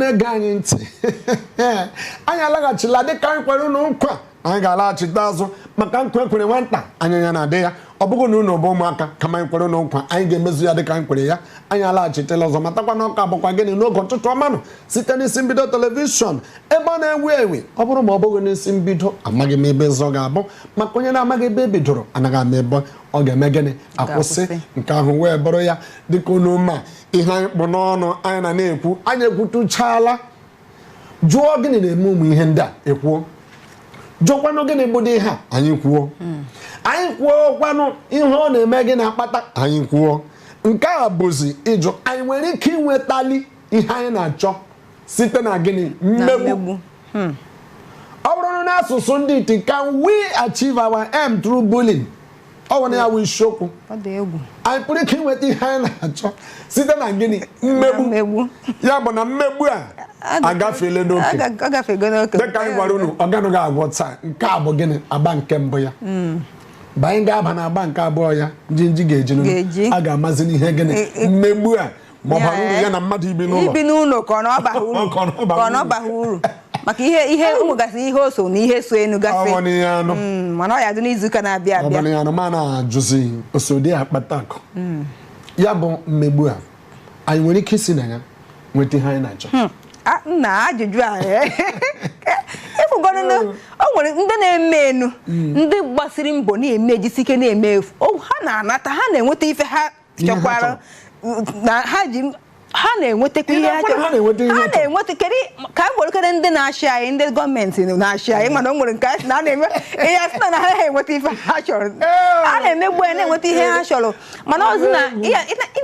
Na-ege anyị ntị, anyị alaghachila dịka anyị kwere unu nkwa. Anyị ga-alaghachite azụ maka nkwa ekwere nwata anya ya na-adị ya. Ọ bụghị na unu bụ ụmụaka, kama anyị kwere unu nkwa, anyị ga-emezu ya dịka anyị kwere ya. Anyị alaghachitela ọzọ. Matakwa na ọka bụkwa gịnị n'oge ụtụtụ ọmanụ site n'isi mbido television, ebe ọ na-ewu ewu. Ọ bụrụ ma ọ bụghị n'isi mbido, amaghị m ebe ọzọ ga-abụ, maka onye na-amaghị ebe e bidoro anaghị ama ebe ọ ga-eme gịnị, akwụsị. Ga-akwụsị. Nke ahụ wee bụrụ ya, dịka unu ma ihe anyị kpụ n'ọnụ, anyị na na-ekwu, anyị ekwutuchala. Jụọ gịnị na-eme ụmụ ihe ndị a, ekwuo. Jụọkwanụ gịnị bụ dị ihe a, anyị kwuo. Anyị kwuo kwanụ ihe ọ na-eme gị na-akpata, anyị kwuo. Nke a bụzi ịjụ, anyị nwere ike inwetali ihe anyị na-achọ site na gịnị? Na mmegbu. Mmegbu. Ọ bụrụ na n'asụsụ ndị iti, can we achieve our aim through bullying? Ọ bụ na ya bụ isiokwu. Ọ dị egwu. Anyị pụrụ ike inweta ihe anyị na-achọ site na gịnị? Mmegbu. Mmegbu. Ya bụ na mmegbu a agafeela n'oke. Ọ gafego n'oke. Dịka anyị gwara unu, ọ ganụghị agwọ taa. Nke a bụ gịnị? Agba nke mbụ ya. Mgbe anyị ga-aba na agba nke abụọ ya, njinji ga-eji nụ. Ga-eji. A ga-amazi n'ihe gịnị mmegbu a, ma ọ bara uru ya na mmadụ ibi n'ụlọ. Ibi n'ụlọ, ka ọ na ọ baghị uru. Ka ọ na ọ baghị Ka ọ na ọ uru. baghị uru, maka ihe ụmụ gasị, ihe o so na ihe so enu gasị. Ọ n'ihe anụ. Mana ọ ya dị n'izuụka na-abịa Ọ abịa. bụ na ya anụ, ma na-ajụzi osodi akpata akụ ya bụ mmegbu a, anyị nwere ike isi na ya nweta ihe anyị na-achọ? Nna, ajụjụ a, ịfụgonụ na o nwere ndị na-eme enu, ndị gbasiri mbọ na-eme, ejisi ike na-eme efu, ha na-anata, ha na-enweta ife ha Ihe ha chọkwara na ha ji, ha na-enwetakwa Ị ihe ha na-ekwe na chọrọ. ha na-enweta ihe Ha ha chọrọ? na-enweta. Kedu ka a gwere ndị na-achị anyị, ndị gọọmenti na-achị anyị? Mana o nwere nke a sị na a na-eme ihe, a sị na ha enweta ife ha chọrọ. A na-emegbu ya, na-enweta ihe ha chọrọ. Mana ọzọ na ị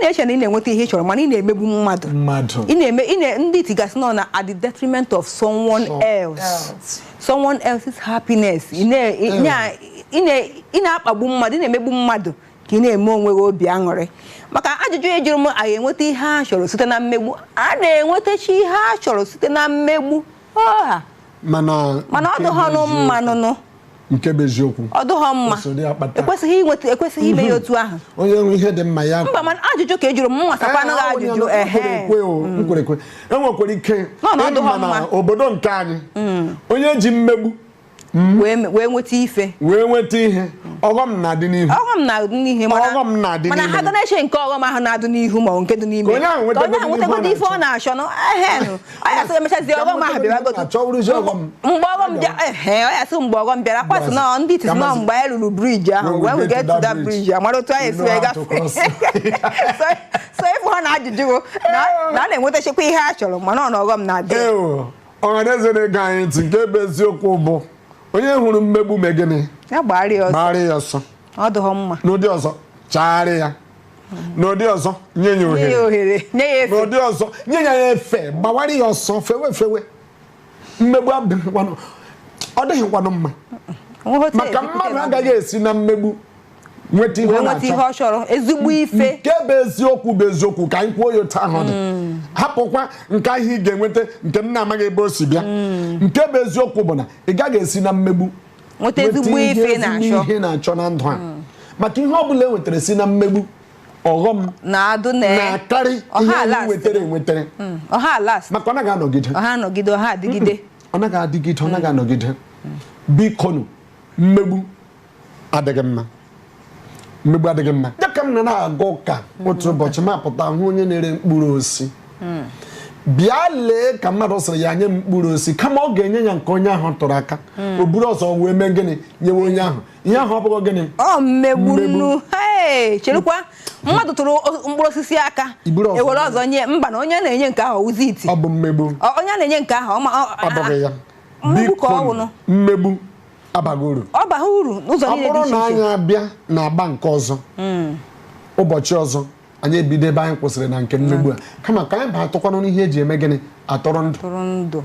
na-eche na ị na-enweta ihe ị chọrọ, mana ị na-emegbu mmadụ. Mmadụ. Ị na-eme, ndị itigasị nọ na at the detriment of someone else, someone else's happiness. Ị na-akpagbu mmadụ, ị na-emegbu mmadụ ka ị na-eme onwe gị obi aṅụrị. Maka ajụjụ ị jụrụ m, anyị enweta ihe a chọrọ site na mmegbu? A na-enwetachi ihe a chọrọ site na mmegbu ọha. Mana Mana ọ nke dụghọ bụ nụ eziokwu- mma nụnụ. Nke bụ eziokwu, Ọ dụghọ mma. Usoro ya kpata. Ekwesịghị inweta, ekwesịghị ime ya otu ahụ. Onye nwe ihe dị mma ya. Mba, mana ajụjụ ka ị jụrụ m, mụ nwasakwanụ gị ajụjụ, ehe. Ekwe o, m kwere ekwe, enwekwara ike. Nọ na ọ dụghọ ịma na mma. obodo nke anyị, onye ji mmegbu wee nweta ife, wee nweta ihe, ọghọm na-adị n'ihu. Ọghọm na-adị n'ihu, mana Ọghọm na-adị mana n'ime. ha ga na-eche nke ọghọm ahụ na-adị n'ihu ma ọ nke dị n'ime. Ka onye ahụ Ka onye ahụ nwetagodu nwetagodo ife ife ọ na-achọ nụ, ehe nụ. Ọ ya sị emechazie, ọghọm ahụ bịaragodo. Achọwụrụzi ọghọm. Mgbe ọghọm bịa, ehe, ọ ya sị mgbe ọghọm bịara kwasị nọ ndị iti nọ, mgbe anyị ruru bridge ahụ, when we get to that bridge, amara otu anyị esi wee gafe. So ịfụ ha na ajụjụ bụ na a na-enwetachakwa ihe a chọrọ, mana ọ na ọghọm na-adị. Ee, ọhaneze na-ege anyị ntị, nke bụ eziokwu bụ, onye hụrụ mmegbu mee gịnị? Ya gbara ya ọsọ. Gbara ya ọsọ. Ọ dịghọ mma. N'ụdị ọzọ, chagharị ya. N'ụdị ọzọ, nye ya Nye ya ohere. ohere, nye ya efe. N'ụdị ọzọ, nye ya efe, gbawara ya ọsọ, fewe fewe. Mmegbu adịghịkwanụ, ọ dịghịkwanụ mma. Onweghị otu Maka ekwute mmadụ na- agaghị esi na mmegbu nweta ihe wee ọ nweta ihe na-achọ. ọ chọrọ, ezigbo ife. Nke bụ eziokwu bụ eziokwu, ka anyị kwuo ya otu ahụ dị. Hapụkwa nke ahụ ị ga-enweta, nke m na-amaghị ebe o si bịa. Nke bụ eziokwu bụ na ị gaghị esi na mmegbu nweta ezigbo ihe, ife ị ezigbo na-achọ. Ihe ị na-achọ na ndụ a, maka ihe ọ bụla e nwetara si na mmegbu, ọghọm na-adụ na na-akarị ọha ihe anyị last. nwetara enwetara. Ọha last. Maka ọ naghị anọgide. Ọha anọgide, ọha adịgide. Ọ naghị adịgide, ọ naghị anọgide. Bikonu, mmegbu adịghị mma, mmegbu adịghị mma. Dịka m nọ na-aga ụka otu ụbọchị, m apụta hụ onye na-ere mkpụrụ osisi. Bịa lee ka mmadụ sịrị ya nye m mkpụrụ osisi, kama ọ ga-enye ya nke onye ahụ tụrụ aka, o buru ọzọ wee mee gịnị? Nyewe onye ahụ ihe ahụ. Ọ bụghị gịnị? Ọ mmegbu. Mmegbu. Nnu. Hey, cherekwa, mmadụ tụrụ mkpụrụ osisi aka, Iburu ọzọ. Ewere ọzọ nye. Mba, na onye na-enye nke ahụ ọwụzi iti. Ọ bụ mmegbu. Onye a na-enye nke ahụ Ọ bụghị ya. Mmegbu ka ọ Biko, wụnụ. mmegbu abaghị uru. Ọ baghị uru n'ụzọ Ọ niile bụrụ dị na iche iche. anyị abịa na agba nke ọzọ ụbọchị ọzọ, anyị ebido ebe anyị kwụsịrị na nke mmegbu a, kama ka anyị ba-atụkwanụ n'ihe eji eme gịnị? Atọrọ ndụ. Tụrụ ndụ.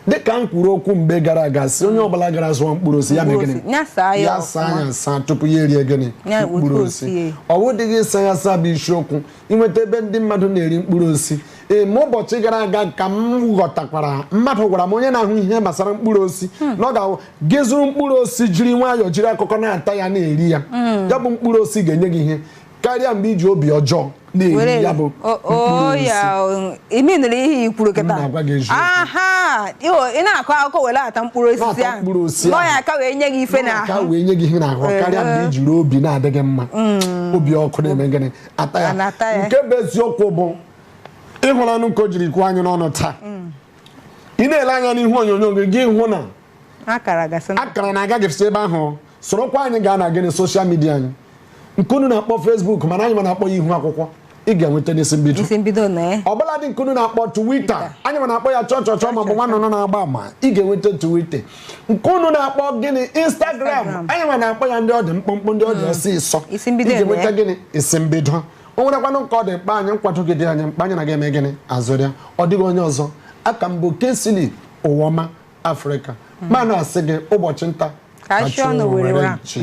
Dịka m kwuru okwu mgbe gara aga, si onye ọbụla gara zụọ mkpụrụ osisi, ya mee Mkpụrụ gịnị? osisi. Ya saa ya Ya saa ọfụma. ya saa tupu ya erie gịnị? Ya Mkpụrụ weta osisi. osie. Ọwụ dịghị ịsa ya asa bụ isiokwu. Inweta ebe ndị mmadụ na-eri mkpụrụ osisi. Ee, ma ụbọchị gara aga ka m ghọtakwara, mmadụ gwara m, onye na-ahụ ihe gbasara mkpụrụ osisi, na ọ ga-awụ gị zụrụ mkpụrụ osisi, jiri nwayọọ, jiri akụkọ na-ata ya, na-eri ya, ya bụ mkpụrụ osisi ga-enye gị ihe. Karịa mgbe iji obi ọjọọ na-eri ya bụ mkpụrụ osisi. Ya imi nụrụ ihe i kwuru kịta. M na-agwa gị eziokwu. Aha, ị na-akọ akụkọ were ata mkpụrụ osisi Na-ata ahụ. mkpụrụ osisi Nọ ahụ. ya aka wee nye gị ife Nọ ka n'ahụ. wee nye gị ihe n'ahụ karịa mgbe i jiri obi na-adịghị mma, obi ọkụ na-eme gịnị? Ata ya. A na-ata ya. Nke bụ eziokwu bụ ịhụlanụ ka o jiri kwuo anyị n'ọnụ taa. Ị na-ele anya n'ihu onyonyo gị, gị hụ na akara gasị na akara na-agaghị ebe ahụ. Sorokwa anyị gaa na gịnị? Social media anyị nke unu na-akpọ Facebook, mana anyị ma na-akpọ ya ihu akwụkwọ, ị ga-enweta n'isi mbido. Isi mbido na ya. Ọbụla dị nke unu na-akpọ Twitter, anyị ma na-akpọ ya chọọ chọọ chọọ, maọbụ nwa nnụnụ na-agba ama, ị ga-enweta Twitter. Nke unu na-akpọ gịnị? Instagram. Instagram. Anyị ma na-akpọ ya ndị ọ dị mkpụmkpụ, ndị ọ dị ọsịsọ. Isi mbido Ị ga-enweta na ya. gịnị? Isi mbido. O nwerekwanụ nke ọ dị mkpa anyị, nkwado gị dị anyị mkpa, anyị na ga-eme gịnị? Azụrịa. Ọ dịghị onye ọzọ aka mbụ Kingsley Ụwọma Afrịka, ma na-asị gị ụbọchị nta Ka chi ọnụ were wa. chi.